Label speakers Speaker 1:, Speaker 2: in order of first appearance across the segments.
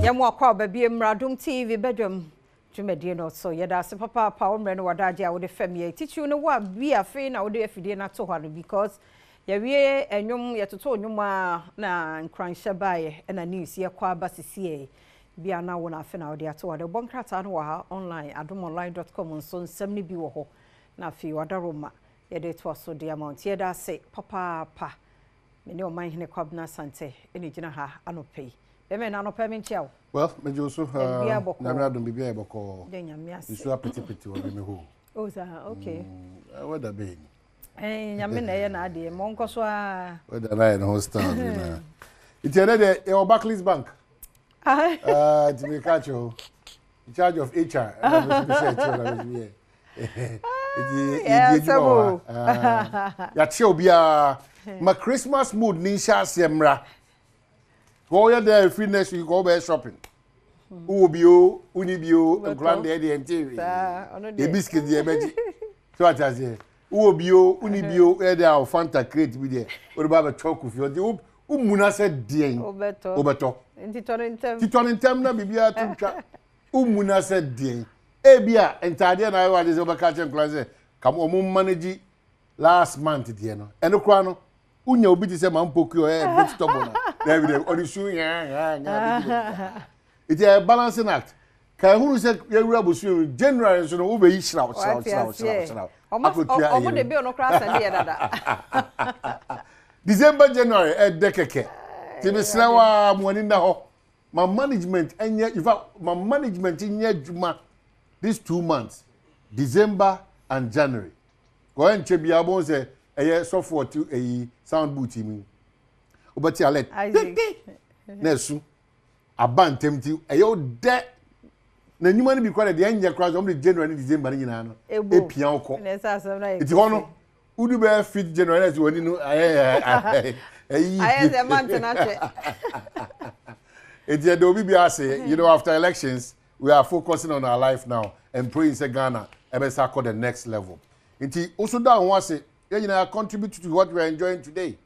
Speaker 1: Yɛn mo akɔ aba biem mmra Adom TV badwam dwumadie no so. Yɛda ase papaapa wo mmerɛ ne w'adagye a wode fɛm yɛn. Titiriw ne wo a bi afei na wode afidie no ato hɔ no because yɛwie nnwom, yɛtotoo nnwom a na nkuranhyɛ baeɛ ɛna news yɛkɔ aba sisiɛ bi a na wo na afei na wode ato hɔ. De wobɔ nkrataa no wɔ ha online, adomonline dot com nso nsɛm no bi wɔ hɔ na afei wadaroma yɛde toa so de ama wo. Nti yɛda ase papaapa. Me ne Ɔmanhene Kwabena Asante na ɛgyina ha anɔpa yi. Bɛmɛ na anɔpa yi menkyea wo.
Speaker 2: Well, megye wo so.
Speaker 1: Biribiara bɔkɔɔ.
Speaker 2: Nyame adom biribiara yɛ bɔkɔɔ.
Speaker 1: Yɛ Nyame ase.
Speaker 2: Nsuo apetepete wɔ me hɔ.
Speaker 1: Oh saa, okay.
Speaker 2: Weather bɛn ni?
Speaker 1: Eh, Nyame na ɛyɛ n'adeɛ, ma ɔnkɔ so ara.
Speaker 2: Weather na ayɛ ne ho style bi na. Nti ɛnɛ deɛ yɛwɔ Barclays Bank. Ah, nti meka kyerɛ wo. In charge of HR. Ɛna me nso mehyɛ akyire na me nso meyɛ. Nti yɛdi adwuma wɔ ha. Yɛakyɛ obiara. Ma Christmas mood ni nhyɛ aseɛ mmra. Wɔyɛ dɛ ɛfiri next week wɔbɛyɛ shopping. Wowɔ bi o, wonni bi o, nkora deɛ deɛ nte hwee. Yɛ biscuit deɛ bɛgye. So ate aseɛ. Wowɔ bi o, wonni bi o, yɛ dɛ a Fanta crate bi deɛ wode ba abɛtɔ kɔ fie. Nti womuna sɛ deɛn wobɛtɔ.
Speaker 1: Nti tɔ no ntɛm.
Speaker 2: Nti tɔ no ntɛm na biribiara to ntwa. Womuna sɛ deɛn. Ebia ntaadeɛ na ayɛ w'adwene sɛ wobɛka akyerɛ nkwadaa sɛ ka wɔn manage last month deɛ no. Ɛno koraa no, wonya obi te sɛ Mampoku a ɔyɛ a bit stubborn a, daabi daabi, ɔde su nyaa nyaa nyaa bɛdi bɛdi saa. Nti ɛyɛ balancing act. Ka ehunu sɛ yɛwura bosome mu January nso no wobɛyi hyiraw hyiraw hyiraw hyiraw hyiraw akɔtua
Speaker 1: ɛyɛ. Ɔmo de bill no koraa sɛnde yɛ dada.
Speaker 2: December January ɛdɛ kɛkɛ. Nti mesrɛ wo ara mo ani nna hɔ. Ma management nyɛ in fact ma management nyɛ adwuma this 2 months, December and January. Kɔ ɛnkyɛ biara wobɛhu sɛ ɛyɛ sɔfo ɔte ɛyi sound boot yi mu. Wobɛte alert tete na ɛsu aba ntɛm nti ɛyɛ wo dɛ na nnwuma no bi koraa deɛ ɛnyɛ koraa sɛ wɔn de January ne December no nyinaa no epia wo kɔ. Nti hɔ no wodu bɛyɛ 5th January na ɛsɛ w'ani no ayɛ ɛyi.
Speaker 1: Ayɛ sɛ mante na kyɛ.
Speaker 2: Nti ɛda obi bi ase, after elections we are focusing on our life now and praying sɛ Ghana ɛbɛsa akɔ the next level. Nti woso da ho ase, yɛn nyinaa contribute to what we are enjoying today.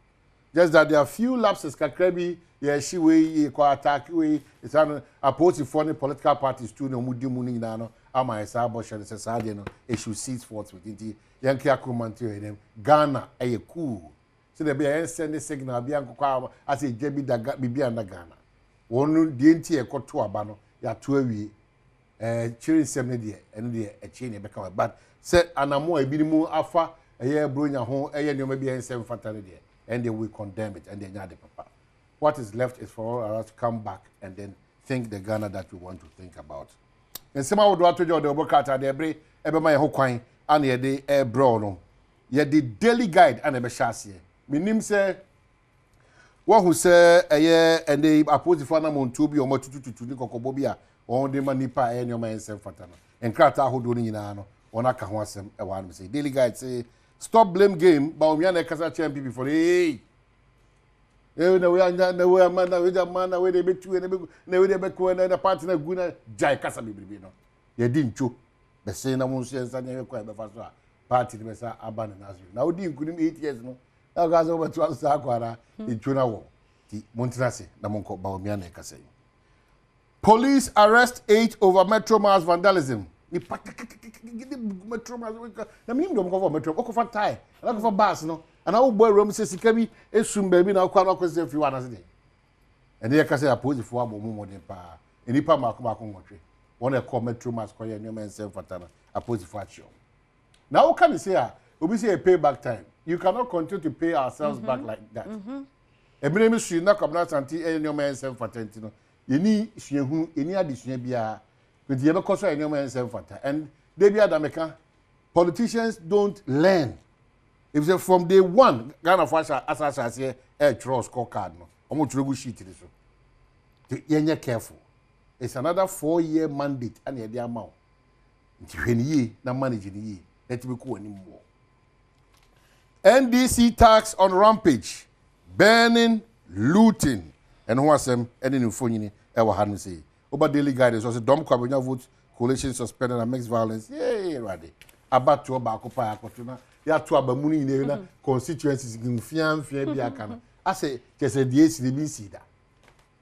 Speaker 2: Just that there are few lapses kakra bi, yɛhye wei, yɛkɔ attack wei, saa no apolisifoɔ ne political parties tu na wɔn di mu no nyinaa no ama yɛ saa bɔhyɛ no sɛ saa deɛ no it should cease forthwith. Nti yɛn ke akoma nti yɛ dɛm Ghana ɛyɛ cool sɛdeɛ ɛbɛyɛ yɛn send signal bi ankokɔ a asɛ egya bi da biribi anda Ghana. Wɔn no deɛ nti yɛkɔto aba no yɛato awie. Kyerɛ nsɛm no deɛ ɛno deɛ ɛkyerɛ nea ɛbɛka wɔ, but sɛ anamo a ebinom afa ɛyɛ buronya ho ɛyɛ nneɛma bi a ɛnsɛ mfata no deɛ, ɛn deɛ we condemn it, ɛn deɛ ɛnyɛ ade papa. What is left is for all us to come back and then think the Ghana that we want to think about. Nsɛm ahodoɔ ato dwa ɔde ɔbɔ krataa deɛ ɛbere ɛbɛma yɛn ho kwan ana yɛde ɛrebrɛ no. Yɛde Daily Guide ana ɛbɛhyɛ aseɛ. Menim sɛ wɔhu sɛ ɛyɛ ɛnɛ yi apolisifoɔ anammɔntuo bi a wɔatutututu ne kɔkɔbɔ bi a wɔde ma nnipa a ɛyɛ nneɛma a ɛnsɛ mfata no. Nkrataa ahodoɔ no nyinaa no, wɔn aka ho asɛm wɔ hanom sɛ Daily Guide sɛ stop blame game. Bawumia na ɛkasa kyerɛ NPP foɔ no, hey! Eh, na wei anya, na wei ama, na wei ama, na wei de ebetu, na ebe, na wei de ebɛko, na na party na gu na gyae kasa bebrebe no. Yɛdi ntwo bɛsen na mo nso yɛn nsa ne yɛhwɛ kwan a yɛbɛfa so a party no bɛsa aba ne nan so. Na wodi nkunim 8 years no, na ɔka sɛ wobɛto aso saa akɔ ara ntwo no awɔ. Nti montena ase na monkɔ. Bawumia na ɛkasa yi. Police arrest eight over Metro Mass vandalism. Nipa kekekekeke Metro Mass na menim deɛ ɔmokɔfa Metro, wokɔfa tae anaa kɔfa bus no anaa wobɔ awura mu sɛ sika bi esum baabi na wokɔ ano akɔsɛ firi hɔ anaasɛ deɛ ɛne yɛka sɛ apolisifoɔ abɔ mu mmɔden paa. Nnipa mmaako mmaako 8 wɔn ɛkɔ Metro Mass kɔyɛ nneɛma ɛnsɛ mfata no, apolisifoɔ akye wɔn. Na woka ne sɛ a obi sɛ yɛ pay back time, you cannot continue to pay ourselves back like that. Mmerɛ mi so na Kwabena Asante ɛyɛ nneɛma ɛnsɛ mfata nti no yɛni suahunu, yɛni adesua biara, nti yɛbɛkɔ so ayɛ nneɛma ɛnsɛ mfata. And de bi adameka, politicians don't learn. If sɛ from day one Ghana fo ahyɛ asa ahyɛ aseɛ ɛretwerɛ score card no, wɔn twerɛ gu sheet ni so. Yɛnyɛ careful. It's another 4 year mandate ɛna yɛde ama wo, nti hwɛ ne yie na manage ne yie na ɛtumi kɔ w'anim wɔ. NDC thugs on rampage, burning, looting, ɛno ho asɛm ɛne ne mfonyini ɛwɔ ha no sɛ woba Daily Guide nso sɛ Dome Kwabenya vote collation suspended amidst violence. Yee, Awurade, abatoɔ baako paa akɔto na yɛato aba mu no nyinaa na constituencies mfia mfia bi aka no asɛ kyɛ sɛ deɛ esi na ebi nsi da.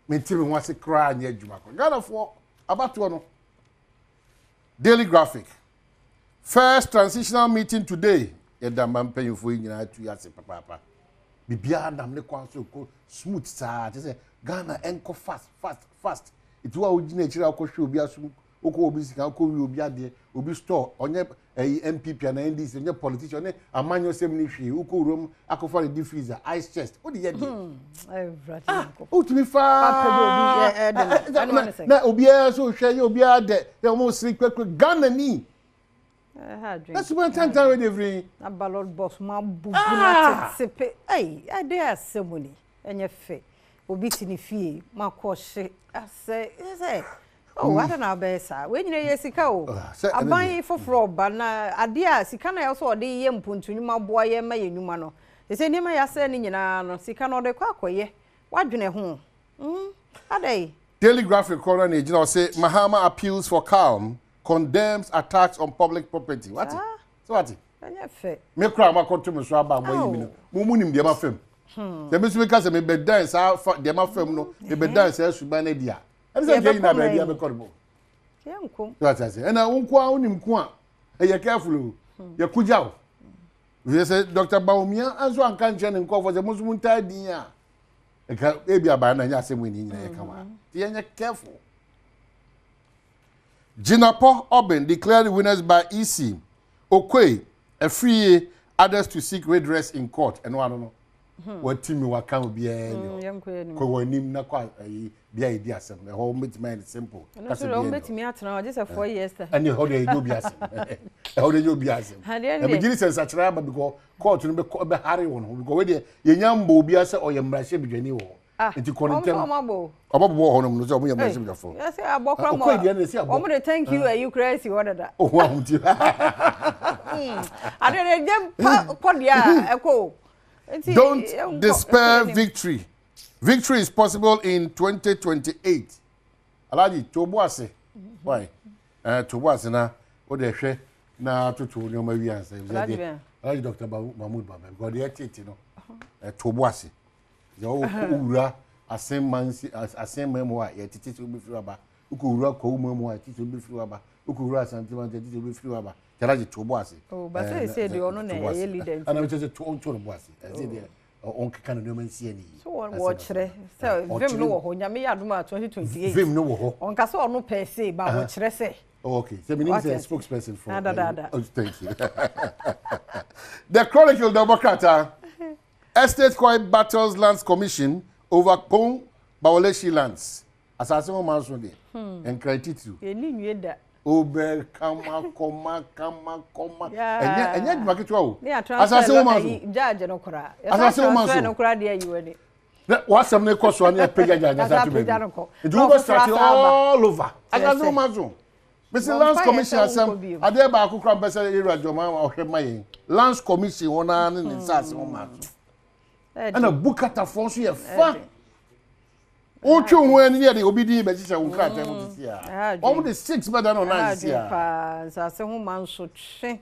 Speaker 2: Mente me ho ase koraa nyɛ adwuma koraa. Ghanafoɔ abatoɔ no. Daily Graphic. First transitional meeting today. Yɛda mma mpanyinfoɔ yi nyinaa tu ase papaapa. Biribiara nam ne kwan so kɔ smooth saa kyerɛ sɛ Ghana ɛnkɔ fast fast fast. Nti wo a wogyina akyire a wokɔhwɛ obi asom wokɔ obi sika wokɔ wi obi adeɛ obi store ɔnyɛ ɛyi NPP anaa NDC ɔnyɛ politician ɔne amanyɔsɛm ne hwee wokɔ wuram akɔfa ne deep freezer ice chest wode yɛ deɛ
Speaker 1: hmm,
Speaker 2: ah wotumi faa na obiara so hwɛ yɛ obiara dɛ yɛ wɔn sere kurakura Ghana ni na suma ntantan wei de firi.
Speaker 1: Na ballot box mu abubu na tete pe ɛyi ɛde asɛm ni ɛnyɛ fɛ obi te ne fie makɔ hye asɛ sɛ Oh, mm. adɛn na wobɛyɛ saa? Wei nyina yɛ sika o.
Speaker 2: Ah,
Speaker 1: Aban foforɔ ɔba na adeɛ a sika no a ɛwɔ sɛ ɔde yɛ mpontu nnwuma boa yɛ ma yɛ nnwuma no. Sɛ nneɛma yɛasɛe no nyinaa no, sika no ɔde kɔ akɔyɛ. Woadwene ho. Adɛn?
Speaker 2: Daily Graphic kɔ na egyina ɔse Mahama appeals for calm, condemns attacks on public property. Wate? So wate?
Speaker 1: Ɛnyɛ fɛ.
Speaker 2: Me kora makɔto me so aba a moayi me no. Mo mu nim deɛ ma fam. Sɛ me nso meka sɛ mebɛdan saa deɛ ma fam no, mebɛdan saa suban no adi a, ɛne sɛ nka nyina baabi abɛkɔ no bɔ so ate ase ɛna wo nko a wonim ko a ɛyɛ careful o hmm. yɛko gya wo ɛfiri sɛ Dr. Bawumia nso anka nkyerɛ ne nkurɔfoɔ sɛ mo nso mo ntaa din a ɛka ebi abaa na nyɛ asɛm wei ne nyina yɛka wa hmm. nti yɛnyɛ careful. Jinapor Obeng declared winners by EC. Okoe, Afriyie, others to seek redress in court. Ɛno ano no. Hmm. Watimi waka obiara ni hɔ. Kɔ wɔn anim na kɔ ayi bia yɛdi asɛm no. Ɛhɔ wɔn bɛtumi ayɛ no simple.
Speaker 1: Ɛno nso deɛ wɔn bɛtumi atena hɔ gye sɛ 4 years time.
Speaker 2: Ɛne ɛhɔ deɛ yɛnyɛ obi asɛm. Ɛhɔ deɛ yɛnyɛ obi asɛm. Ɛmɛ gye sɛ nsakyerɛ aba because court no bɛkɔ bɛhare wɔn ho because wei deɛ yɛnya mbɔ obiara sɛ ɔyɛ mmarahyɛbadwani wɔ hɔ.
Speaker 1: Ah,
Speaker 2: Nti kɔ no
Speaker 1: wɔn nso
Speaker 2: ntɛm.
Speaker 1: wɔn abɔ o.
Speaker 2: Ɔmo bobɔ hɔ nom no sɛ ɔmo yɛ mmarahyɛbadwafoɔ.
Speaker 1: Yɛsɛ abɔ kora
Speaker 2: Ɔkɔ
Speaker 1: ma
Speaker 2: deɛ na ɛsi abɔ.
Speaker 1: wɔn de thank you ayi kora asi hɔ dada.
Speaker 2: Ohu ahomti.
Speaker 1: Adeɛ no ɛgye pa kɔ deɛ a ɛkɔ o. Nti,
Speaker 2: Don't
Speaker 1: yɛnkɔ-
Speaker 2: despair
Speaker 1: yɛnkɔ anim.
Speaker 2: victory. Victory is possible in 2028. Alhaji, to bo ase. Why? Eh, to bo ase na wo de hwɛ na toto nneɛma wi ansa.
Speaker 1: Alhaji bɛn?
Speaker 2: Alhaji Dr. Mahmoud Baba. Because deɛ tete no. Eh, to bo ase. Sɛ wo wura asen mansi asen man mu a yɛtete sɛ wobɛfiri aba. Wokɔ wura kwawu man mu a yɛtete sɛ wobɛfiri aba. Wokɔ wura asante man yɛtete sɛ wobɛfiri aba. Alhaji to bo ase.
Speaker 1: Oh, but sɛ sɛ deɛ ɔno na
Speaker 2: to bo ase.
Speaker 1: ɛyɛ leader nti.
Speaker 2: Ɛna mekyerɛ sɛ to to no bo ase. Ɛsɛ deɛ ɔnkeka ne nneɛma nsi ani yie.
Speaker 1: So wɔn wɔkyerɛ sɛ vim no wɔ hɔ Nyame yɛ adom a 2028.
Speaker 2: Vim no wɔ hɔ.
Speaker 1: Ɔnka sɛ ɔno pɛɛ se ba wɔkyerɛ sɛ.
Speaker 2: Oh, okay. So, my name is a spokesperson for.
Speaker 1: Da, da, da, da.
Speaker 2: Oh, thank you. The Chronicle Democrat. Estate Koi battles Lands Commission over Kpone Bawaleshie lands. Asase ho man so de. Nkran titiriw.
Speaker 1: Yɛni nwie da.
Speaker 2: Obɛ kama kɔma kama kɔma.
Speaker 1: Yeah.
Speaker 2: Ɛnyɛ adwuma ketewa o.
Speaker 1: Ne yɛ transfer
Speaker 2: Asase ho man so.
Speaker 1: judge no koraa.
Speaker 2: Asase ho man so.
Speaker 1: Transfer no koraa deɛ ayi w'ani.
Speaker 2: Na wasɛm ne kɔ so a ne apagya gya nyasa to
Speaker 1: Apagya
Speaker 2: baabi.
Speaker 1: no kɔ.
Speaker 2: Nti
Speaker 1: Na
Speaker 2: wobɛ
Speaker 1: ɔfoforɔ
Speaker 2: start
Speaker 1: asa aba.
Speaker 2: all over. Asase ho
Speaker 1: sɛ.
Speaker 2: man so. Mesi
Speaker 1: Wɔn
Speaker 2: Lands
Speaker 1: mpa yɛ
Speaker 2: Commission
Speaker 1: sɛ wonkɔ
Speaker 2: asɛm
Speaker 1: bio.
Speaker 2: adeɛ baako kora mpɛ sɛ yɛwura Jɔnma ɔhwɛ ma yɛn. Lands Commission wɔn ara ne ne nsaase ho man so. Ɛna bukatafoɔ nso yɛ fa. Wotwe wo ho ani yɛ de obi din bɛhyehyɛ wo nkrataa mu sisi a. Wɔn de six bɛda no nine sisi a.
Speaker 1: Paa nsase ho ma nso twe.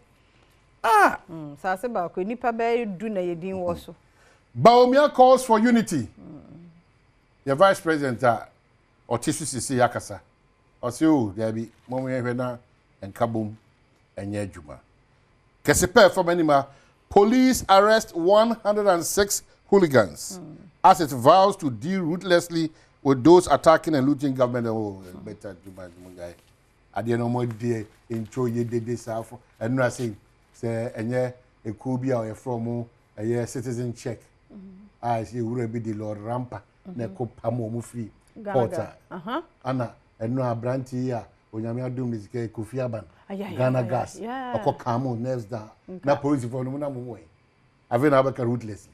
Speaker 2: Ah!
Speaker 1: Nsase baako nipa bɛyɛ 10 na yɛ din wɔ so.
Speaker 2: Bawumia calls for unity. Yɛ vice president a ɔte so sisi akasa. Ɔse o dabi mo mo yɛhwɛ na nka bom ɛnyɛ adwuma. Kɛse pɛɛ fam anim a police arrest 106 hooligans as it vows to deal ruthlessly with those attacking and looting government. Oh, better do my guy. Adeɛ no ɔmo de ntwo yɛ dede saa fo ɛnura sɛ sɛ ɛnyɛ ekuo bi a ɔyɛfrɛ ɔmo ɛyɛ citizen check a ɛsɛ ewura bi de Lord Rampa na ɛkɔ pam ɔmo firi court a ana ɛnura aberante yi a Onyame adum ne sika Kofi Aban Ghana Gas ɔkɔ calm nerves down na polisifoɔ no mu na mo wɔ yi afei na abɛka ruthlessly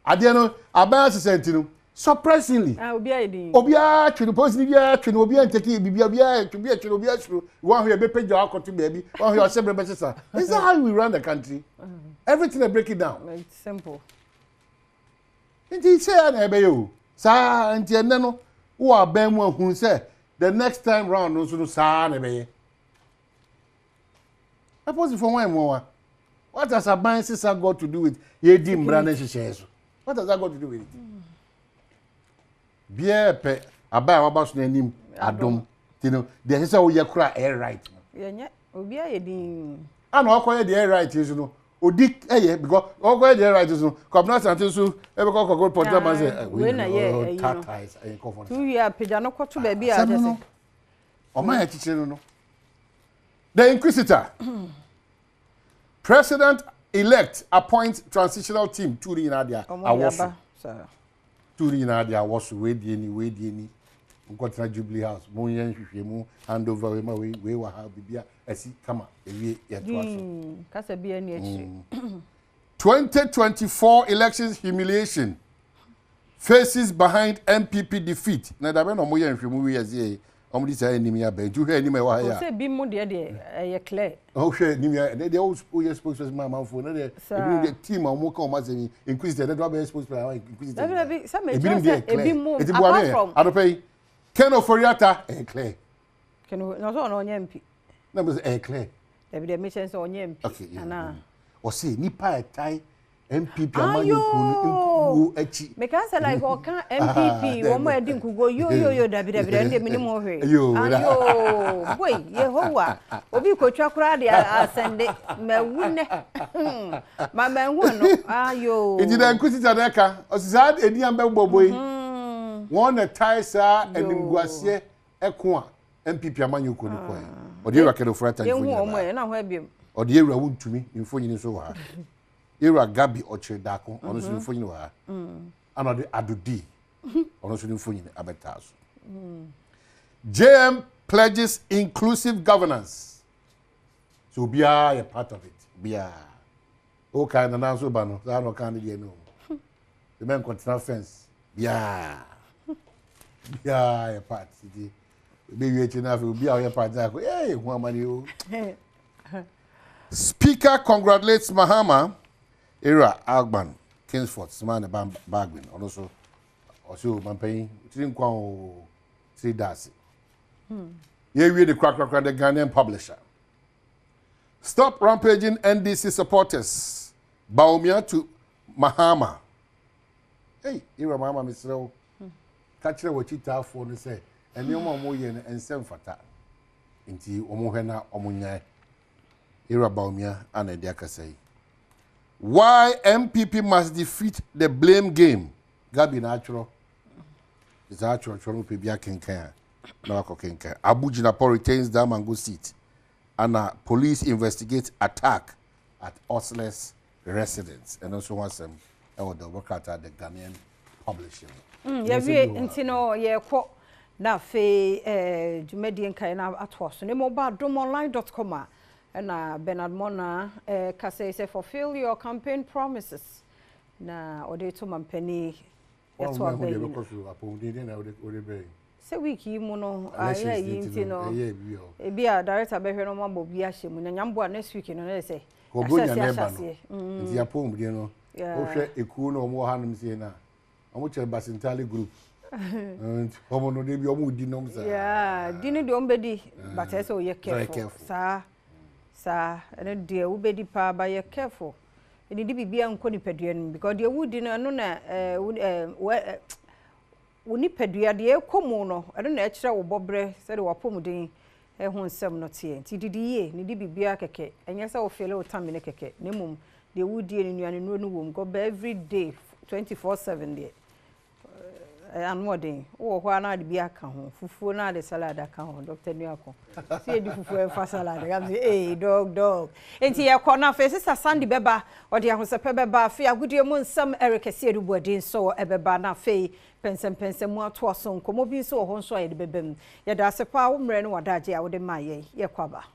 Speaker 2: adeɛ no aban asesɛ nti no surprisingly obiara twe no polisi ni biara twe no obiara ntɛki bibi obiara twe obiara twe no obiara suro wɔn ahwɛ ebe pagya akɔto baabi wɔn ahwɛ ɔhyɛ bere bɛsesa. Is that how we run the country? Everything I break it down.
Speaker 1: It's simple.
Speaker 2: Nti sɛ ya na ɛbɛyɛ o saa nti ɛnɛ no wɔ aban mu ahunu sɛ the next time round no nso no saa na ɛbɛyɛ. Apolisifoɔ wɔn mmoa. What has aban sisa got to do with yɛdi mmara ne nhyehyɛeɛ so? What has that got to do with it? Obiara pɛ aban a waba so no anim adom. Nti no, deɛ ɛsɛ sɛ woyɛ koraa ɛyɛ right no.
Speaker 1: Yɛnyɛ, obiara yɛ din.
Speaker 2: Ana ɔkɔyɛ deɛ ɛyɛ right nso no, odi ɛyɛ because ɔkɔyɛ deɛ ɛyɛ right nso no, Kwabena Asante nso ɛbɛkɔ kɔkɔ pɔtɛ ma sɛ
Speaker 1: wei na yɛ ɛyi no.
Speaker 2: Tata ɛyɛ nkɔfɔ no.
Speaker 1: Tu wie a pagya no kɔto baabi a kyɛ sɛ.
Speaker 2: Ɔman yɛ kyekyere no no. The Inquisitor. President elect appoint transitional team tu ne nyinaa deɛ awɔ so. Tu ne nyinaa deɛ awɔ so wei deɛ ni wei deɛ ni. Nkɔtena Jubilee House mo nyɛ nhwehwɛmu hand over wei ma wei wei wɔ ha bibia asi kama ewie yɛtoa so.
Speaker 1: Kasa bi ani akyire.
Speaker 2: 2024 elections humiliation faces behind NPP defeat. Na dabe na ɔmo yɛ nhwehwɛmu wei yɛ sɛ ɔmo de saa anim yɛ abɛn nti wohwɛ anim a ɛwɔ ha yi a.
Speaker 1: Ɔsɛ bi mu deɛ deɛ ɛyɛ clear.
Speaker 2: Wohwɛ anim yɛ ɛnɛ deɛ woyɛ spokesperson ma amanfoɔ na deɛ ebi deɛ team a wɔn ka wɔn asɛm yi inquisitor ɛnɛ deɛ wabɛyɛ spokesperson ama inquisitor.
Speaker 1: Dabi dabi sɛ mɛ
Speaker 2: Ebinom
Speaker 1: kyerɛ
Speaker 2: deɛ
Speaker 1: sɛ ebi mu
Speaker 2: eti bu
Speaker 1: apart
Speaker 2: ame
Speaker 1: from.
Speaker 2: adɔpɛ yi Ken Ofori-Atta ɛyɛ clear.
Speaker 1: Ken na ɔsɛ ɔno ɔnyɛ MP.
Speaker 2: Na mo sɛ ɛyɛ clear.
Speaker 1: Dabi deɛ mekyɛn sɛ ɔnyɛ MP.
Speaker 2: Okay.
Speaker 1: Ana.
Speaker 2: Ɔsɛ nipa a ɛtae NPP amanyɔkuo no nkuguo akyi.
Speaker 1: Meka sɛ like ɔka NPP wɔn a ɛdi nkuguo yo yo yo dabi dabi dabi ɛnde minim ho hwee.
Speaker 2: Yo.
Speaker 1: Ayo boy Yehowa obi kotwa koraa de asɛnde mawu nɛ ma mahu no ayo.
Speaker 2: Nti dɛ nkusita na ɛka ɔsi saa edi an bɛ bɔbɔ yi wɔn na tae saa animguaseɛ ɛko a NPP amanyɔkuo no kɔɛ. Ɔde ewura Ken Ofori-Atta
Speaker 1: Yehu
Speaker 2: mfonyin
Speaker 1: wɔn
Speaker 2: aba.
Speaker 1: ɛ na ho abiem.
Speaker 2: Ɔde ewura Wuntumi mfonyin nso wɔ ha. Ewura Gabi Ɔkyere Daako ɔno nso ne mfonyin wɔ ha. Ana ɔde Adodi ɔno nso ne mfonyin abɛtaa so. JM pledges inclusive governance. So obiara yɛ part of it. Obiara. Okay, nana nso ba no saa na ɔka ne deɛ no. Ɛbɛn nkɔtena fence. Biara. Biara yɛ part. Nti ebi wie akyi na afei obi a ɔyɛ part na akɔ ee hu amane o. Speaker congratulates Mahama. Era Alban Kingsford sima ne Bagbin ɔno nso ɔsɛ o mampanyin tiri nkwa o tiri daase. Yɛwie de korakorakora the Ghanaian publisher. Stop rampaging NDC supporters. Bawumia to Mahama. Hey, Ira Mahama mesrɛ wo. Ka kyerɛ w'akyitaafoɔ no sɛ nneɛma a wɔyɛ no ɛnsɛ mfata. Nti wɔn hwɛ na wɔn nyae. Ira Bawumia ana ɛde akasa yi. Why NPP must defeat the blame game. Gabi na atwerɛ. Saa atwerɛtwerɛ no pɛ bi akenkan a na wakɔ kenkan. Abu Jinapor retains Damango seat. Ana police investigate attack at Osler's residence. Ɛno nso ho asɛm ɛwɔ the Ɔbɔkrata the Ghanaian publishing.
Speaker 1: Yɛwie nti no yɛkɔ na afei dwumadie nkae no atoa so na mmom ɔba adomonline.com a ɛna Bernard Mona kasa yi sɛ fulfill your campaign promises na ɔde to mampani yɛto
Speaker 2: Wɔn
Speaker 1: aba
Speaker 2: deɛ
Speaker 1: yi no.
Speaker 2: bɛkɔ so apɔmuden deɛ na wɔde bɛyɛ.
Speaker 1: Sɛ week yi mu no ayɛ yi nti no
Speaker 2: ɛyɛ bi wɔ.
Speaker 1: Ebi a director bɛhwɛ no ɔmabɔ bi ahyɛ mu na nyamboa next week no na yɛ sɛ
Speaker 2: Kɔbro nya
Speaker 1: yɛahyɛ
Speaker 2: na
Speaker 1: aseɛ
Speaker 2: ɛba
Speaker 1: ahyɛ
Speaker 2: no.
Speaker 1: aseɛ.
Speaker 2: Nti apɔmuden no wohwɛ ekuo na wɔn wɔ hanom sie na wɔn kyerɛ Basintale group. Nti wɔn no de bi wɔn di nom saa.
Speaker 1: Yeah, di no deɛ ɔmbɛdi but ɛsɛ sɛ woyɛ
Speaker 2: Very
Speaker 1: careful.
Speaker 2: Careful.
Speaker 1: Saa saa ɛno deɛ wobɛdi paa ba yɛ careful. Ɛne di biribiara nkɔ nipadua no mu because deɛ wodi no ɛno na wo wo nipadua deɛ ɛkɔ mu no ɛno na ɛkyerɛ wo bɔberɛ sɛdeɛ wapɔmuden ɛho nsɛm no teɛ. Nti didi yie ne di biribiara kɛkɛ ɛnyɛ sɛ wofele wo tummy no kɛkɛ na mmom deɛ wodie no nnuane nnuro no wɔ mu kɔbɛ every day 24/7 deɛ ano ɔden wowɔ hɔ a na ade bi aka ho fufuo na ade salad aka ho. Dr. Nuako sɛ yɛdi fufuo ɛmfa salad kam sɛ ee dog dog. Nti yɛkɔ na afei Sister Sandy bɛba ɔde ahosɛpɛ bɛba afei agodie mu nsɛm Eric Kɛseɛ de buaden nso ɛbɛba na afei pɛnsɛmpɛnsɛm mu atoa so nkɔmmɔ bi nso wɔ hɔ nso a yɛde bɛba mu. Yɛda ase paa wo mmerɛ no wadagye a wode maa yɛn. Yɛkɔ aba.